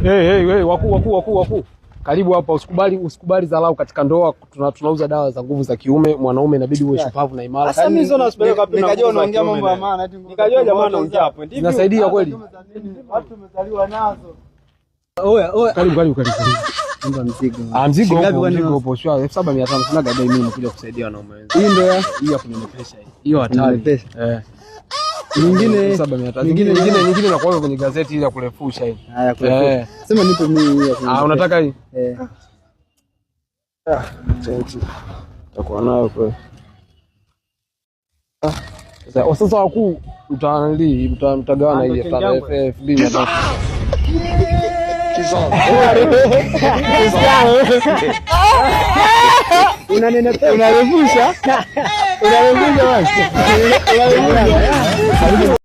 Hey, hey, hey, wakuu wakuu wakuu wakuu. Karibu hapa, usikubali usikubali dharau katika ndoa. Tunauza dawa za nguvu za kiume. Mwanaume inabidi uwe shupavu na imara. Sasa mimi sio nasipeleka wapi na Nikajua nguvu za unaongea kiume mambo ya naye. maana eti nguvu za Nikajua kiume. jamaa anaongea hapo. Ndivyo. Zinasaidia kweli. Watu tumezaliwa nazo. Oya, oya. Karibu karibu karibu. Mba mzigo. Ah, mzigo Shingapi upo, kwani mzigo una- upo. Shwa 7500 sina gadai mimi nimekuja kusaidia wanaume wenzangu. Hii ndio ya Hii ya kunenepesha hii. Hiyo hatari. Kunenepesha. Eh. Nyingine 7500. Nyingine nyingine nyingine nakuwa kwenye gazeti ile ya kurefusha hii. Haya kwa Eh. sema nipe mimi hii ya Ah, unataka hii? Eh. Chenchi. Takuwa nayo kweli. Ah, sasa sasa wakuu mtanili mtagawana hii 2500. Unanenepesha. Unarefusha? Unarefusha basi. Unarefusha.